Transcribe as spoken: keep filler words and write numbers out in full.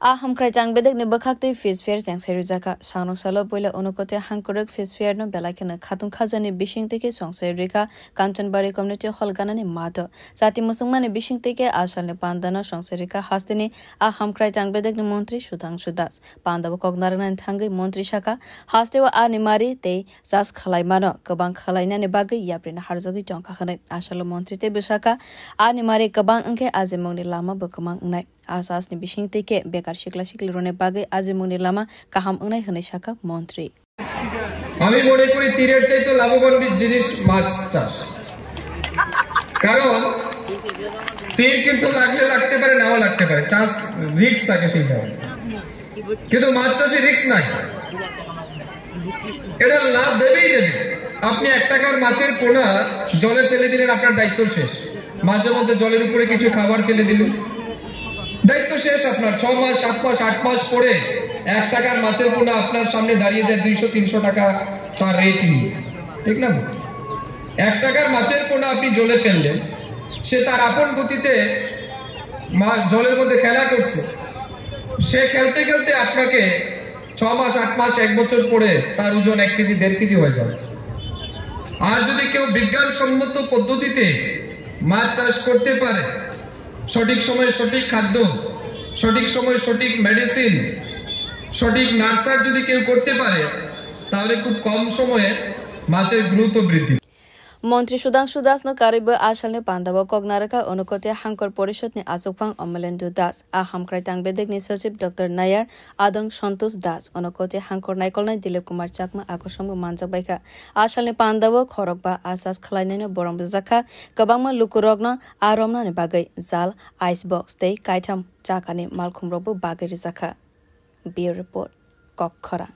A hamkrai chang bedekni bwkhaktwi fish fair chengsai rwjakha. Sangrong salo puila Unakoti hangkorok fish fair no belai kheno khatung khajani bisingtwi khe songsai rwkha Kanchanbari Community Hall ganani mato. Jati muchungmani bisingtwi khe a salni pandano songsai rwkha hasteni a hamkrai chang bedekni montri Sudhangshu Das. Pandao kok narwknani thangwi montri sakha, hasteo ani mari tei chas khwlaimano kwbang khwlainani bagwi yaprino harjagwi tongkha hwnwi. A salo montri tei bwsakha, ani mari kwbang wngkhe ajimungni lama bo kwbang wngnai. A chasni bisingtwi khe bekar sikla siklirokni bagwi ajimungni lama kaham wngnai hwnwi sakha montri. আমি মনে করি তীরের চাইতে লাভবান বি-, জিনিস মাছ চাষ। কারণ তীর কিন্তু লাগলে লাগতে পারে, নাও লাগতে পারে, চান্স, রিস্ক থাকে সেই সময়। কিন্তু মাছ চাষে রিস্ক নাই, এটা লাভ দেবেই দেবে। আপনি এক টাকার মাছের পোনা জলে ফেলে দিলেন, আপনার দায়িত্ব শেষ। মাঝে মধ্যে জলের উপরে কিছু খাবার ফেলে দিলেন, দায়িত্ব শেষ আপনার। ছ মাস, সাত মাস, আট মাস পরে এক টাকার মাছের পোনা আপনার সামনে দাঁড়িয়ে যায় দুইশো তিনশো টাকা তার রেট নিয়ে, ঠিক না? এক টাকার মাছের পোনা আপনি জলে ফেললেন, সে তার আপন গতিতে মাছ জলের মধ্যে খেলা করছে। সে খেলতে খেলতে আপনাকে ছ মাস, আট মাস, এক বছর পরে তার ওজন এক কেজি, দেড় কেজি হয়ে যাচ্ছে। আর যদি কেউ বিজ্ঞানসম্মত পদ্ধতিতে মাছ চাষ করতে পারে, সঠিক সময়ে সঠিক খাদ্য, সঠিক সময়ে সঠিক মেডিসিন, সঠিক নার্সার যদি কেউ করতে পারে, তাহলে খুব কম সময়ে মাছের গ্রোথও বৃদ্ধি। Montri Sudhangshu Das no karwi bo a salni pandao kok narwkha Unakoti Hangkor Porishod ni achukphang Omolendu Das, a hamkrai tang bedekni sachib Doctor Nayar, adong Santosh Das, Unakoti Hangkor naikolnai Dilip Kumar Chakma akosombo manjak baikha. A salni pandao khorokba a chas khwlainaino borom rwjakha, kwbangma lukurokno a romnani bagwi jal, ice box tei kaitham chakani malkhumrokbo bagwi rwjakha. Bureau Report, Kokkhorang.